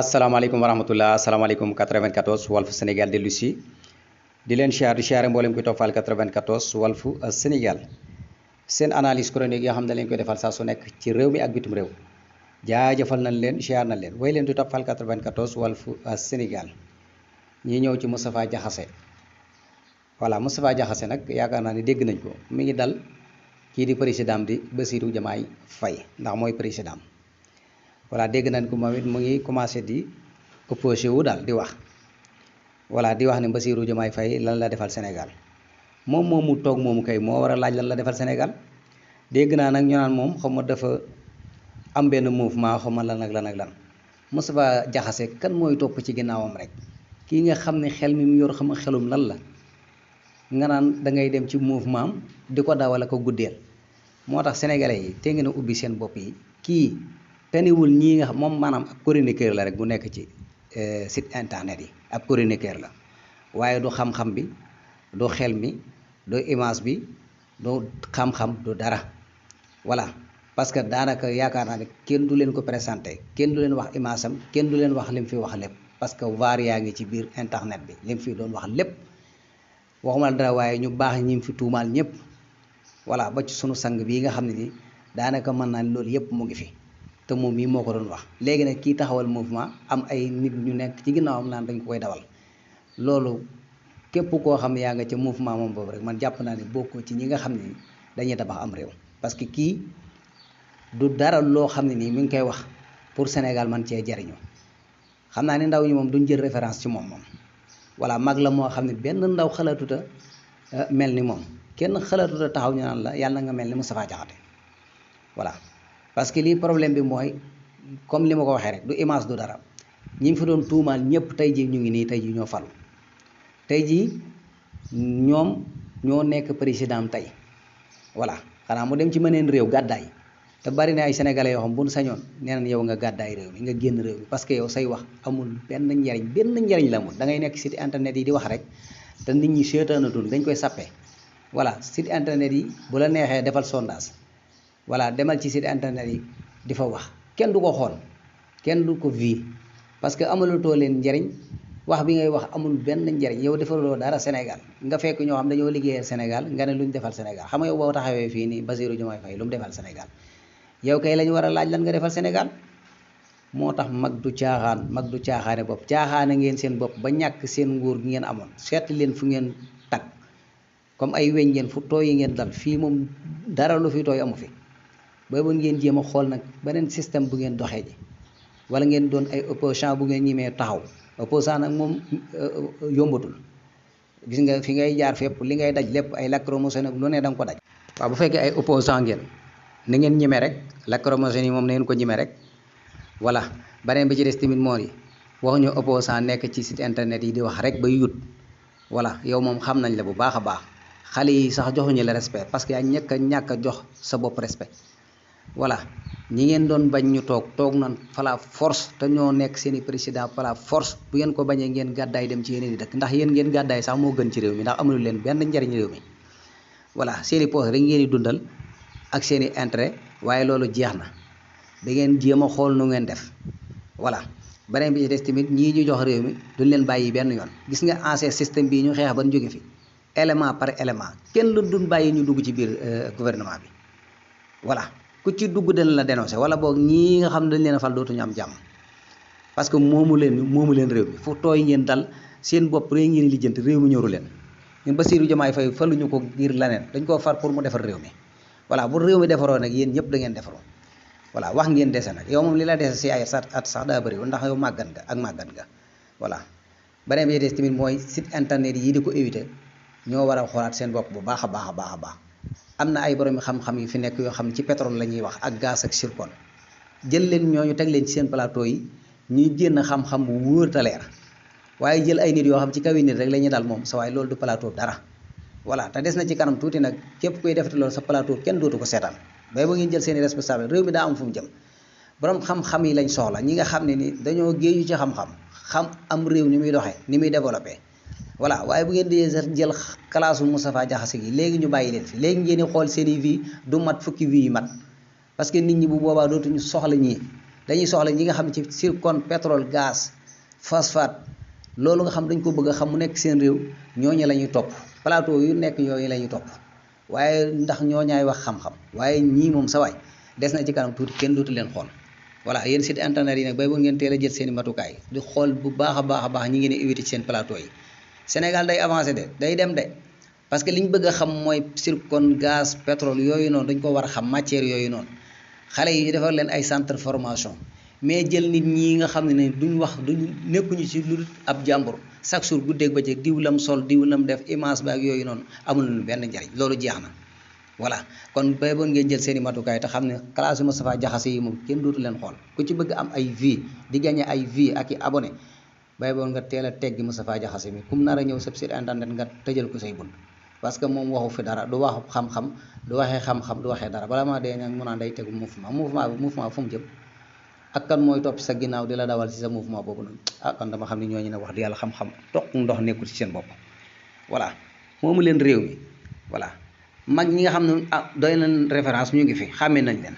asalaamaaleykum wa rahmatullah asalaamaaleykum 94 Walf Sénégal dellu si di leen siyaare mboolem koy toppal 94 Walf Sénégal seen analyse chronique yoo xam ne leen koy defal saa su nekk ci réew mi ak bitum réew jaajëfal nañ leen siyaar nañ leen way leen di toppal 94 Walf Sénégal ñi ñëw ci Moustapha Diakhaté voilà Moustapha Diakhaté nag yaakaar naa ne dégg nañ ko mi ngi dal kii di président di Bassirou Diomaye Faye ndax mooy président voilà dégg nañ ko moom it mu ngi commencé di opposé wu daal di wax voilà di wax ne Bassirou Diomaye Faye lan la defal Sénégal moom moomu toog moomu kay moo war a laaj lan la defal Sénégal dégg naa nag ñu naan moom xaw ma dafa am benn mouvement xaw ma lan ak lan ak lan Moustapha Diakhaté kan mooy topp ci ginnaawam rek kii nga xam ne xel mi mu yor xam xelum lan la nga naan da ngay dem ci mouvement am di ko dawal ko guddeel moo tax sénégalais yi te ngeen a ubbi seen bopp yi kii teniwul ñii nga xam moom maanaam ab chroniqueur la rek bu nekk ci site internet yi ab chroniqueur la waaye du xam-xam bi du xel mi du image bi du xam-xam du dara voilà parce que daanaka yaakaar naa ne kenn du leen ko présenté kenn du leen wax image am kenn du leen wax lim fi wax lépp parce que vaar yaa ngi ci biir internet bi lim fi doon wax lépp waxuma dara waaye ñu baax ñi fi tuumaal ñëpp voilà ba ci sunu sang bii nga xam ne ni daanaka mën naa ne loolu yëpp mu ngi fi te moom mii moo ko doon wax léegi nag kii taxawal mouvement am ay nit ñu nekk ci ginnaawam naan dañ ko koy dawal loolu képp koo xam ne yaa nga ca mouvement moom boobu rek man jàpp naa ne bokkoo ci ñi nga xam ne dañuy tabax am réew parce que kii du dara loo xam ne nii mi ngi koy wax pour Sénégal man cee jariñu xam naa ne ndaw ñi moom duñ jël référence ci moom voilà mag la moo xam ne benn ndaw xalaatuta mel ni moom kenn xalaatuta taxaw ñu naan la yàlla nga mel ni Moustapha Diakhaté voilà parce que lii problème bi mooy comme li ma ko waxee rek du image du dara ñi fi doon tuumaal ñëpp tey jii ñu ngi nii tey jii ñoo falu tey jii ñoom ñoo nekk président tey voilà xanaa mu dem ci mëneen réew gàddaay te bari na ay sénégalais yoo xam bu nu sañoon nee nañ yow nga gàddaay réew mi nga génn réew mi parce que yow say wax amul benn njariñ la amul da ngay nekk site internet yi di wax rek te nit ñi seetaanatul dañ koy sappe voilà site internet yi bu la neexee defal sondage voilà demal ci site internet yi di fa wax kenn du ko xool kenn du ko vi parce que amalatoo leen njariñ wax bi ngay wax amul benn njariñ yow defaloo dara Sénégal nga fekk ñoo xam dañoo liggéeyal Sénégal nga ne lu ñu defal Sénégal xam nga yow boo taxawee fii nii Bassirou Diomaye Faye lu mu defal Sénégal yow kay lañu war a laaj lan nga defal Sénégal moo tax mag du caaxaane bopp caaxaane ngeen seen bopp ba ñàkk seen nguur gi ngeen amoon seeti leen fu ngeen tag comme ay weñ ngeen fu tooy yi ngeen dal fii moom dara lu fi tooy amu fi boobu ngeen jéem a xool nag beneen système bu ngeen doxee ji wala ngeen doon ay opposant bu ngeen ñimee taxaw opposant nag moom yombatul gis nga fi ngay jaar fépp li ngay daj lépp ay lacrymogène ak lu ne da nga ko daj waaw bu fekkee ay opposant ngeen na ngeen ñime rek lacrymogène yi moom na ngeen ko ñime rek voilà beneen bi ci des tamit moo yi waxuñu opposant nekk ci site internet yi di wax rek ba yut voilà yow moom xam nañ la bu baax a baax xale yi sax joxuñu la respect parce que yaa ñàkk a jox sa bopp respect voilà ñi ngeen doon bañ ñu toog nan fala force te ñoo nekk seen i président fala force bu ngeen ko bañee ngeen gàddaay dem ci yeneen i dëkk ndax yéen ngeen gàddaay sax moo gën ci réew mi ndax amul leen benn njariñ réew mi voilà seen i poste rek ngeen di dundal ak seen i intérêt waaye loolu jeex na da ngeen jéem a xool nu ngeen def voilà beneen bi ci des tamit ñii ñu jox réew mi duñ leen bàyyi benn yoon gis nga ancien système bii ñu xeex ban jóge fi élément par élément kenn lu duñ bàyyi ñu dugg ci biir gouvernement bi voilà ku ci dugg dañ la dénoncé wala boog ñii nga xam ne dañ leen a fal dootuñu am jàmm parce que moomu leen réew mi fu tooy ngeen dal seen bopp rek ngeen lijjanti réew mi ñoru leen ñun Bassirou Diomaye Faye faluñu ko ngir leneen dañ koo far pour mu defar réew mi voilà bu réew mi defaroo nag yéen ñëpp da ngeen defaroo voilà wax ngeen dese nag yow moom li la dese si ay at sax daa bëriwul ndax yow màggat nga voilà beneen bi des tamit mooy site internet yi di ko éviter ñoo war a xoolaat seen bopp bu baax a baax am na ay borom xam-xam yu fi nekk yoo xam ne ci pétrole la ñuy wax ak gaz ak zircon jël leen ñooñu teg leen ci seen plateau yi ñuy génn xam-xam bu wóor te leer waaye jël ay nit yoo xam ci kaw nit rek la ñuy dal moom sa waaye loolu du plateau dara voilà te des na ci kanam tuuti nag képp kuy defati loolu sa plateau kenn dootu ko seetaan bay ba ngeen jël seen i responsable réew mi daa am fu mu jëm borom xam-xam yi lañ soxla ñi nga xam ne ni dañoo géeju ci xam-xam xam am réew ni muy doxee ni muy développé voilà waaye bu ngeen di jël classe Moustapha Diakhaté gi léegi ñu bàyyi leen fi léegi ngeen di xool seen i vie du mat fukki vie yi mat parce que nit ñi bu boobaa dootuñu soxla ñii dañuy soxla ñi nga xam ci zircon pétrole gaz phosphate loolu nga xam dañ ko bëgg a xam mu nekk seen réew ñooñu la ñuy topp plateau yu nekk yooyu la ñuy topp waaye ndax ñooñaay wax xam-xam waaye ñii moom sa waay des na ci kanam tuuti kenn dootu leen xool voilà yéen site internet yi nag bay bu ngeen teel a jël seen i matukaay di xool bu baax a baax ñi ngeen di éviter ci seen plateau yi Sénégal day avancé de day dem de parce que li ñu bëgg a xam mooy zircon gaz pétrole yooyu noonu dañ ko war a xam matière yooyu noonu xale yi ñu defar leen ay centre formation mais jël nit ñi nga xam ne duñ wax duñ nekkuñu ci lu ab jàmbur chaque jour guddeeg bëccëg diw lam sol diw lam def image ba ak yooyu noonu amul lu benn njariñ loolu jeex na voilà kon bay boon ngeen jël seen i matukaay te xam ne classe Moustapha Diakhaté yi moom kenn dootu leen xool ku ci bëgg am ay vie di gagné ay vie ak i abonné bay boon nga teel a teggi Moustapha Diakhaté mi kum nar a ñëw sab site internet nga tëjal ko say bunt parce que moom waxu fi dara du wax xam-xam du waxee xam-xam du waxee dara bala maa dee nag mu naan day tegu mouvement fu mu jëm ak kan mooy topp sa ginnaaw di la dawal ci sa mouvement boobu noonu kon dama xam ne ñooñu ne wax di yàlla xam-xam toq ndox nekkul ci seen bopp voilà moomu leen réew mi voilà mag ñi nga xam ne doy nañ référence ñu ngi fi xàmmee nañ leen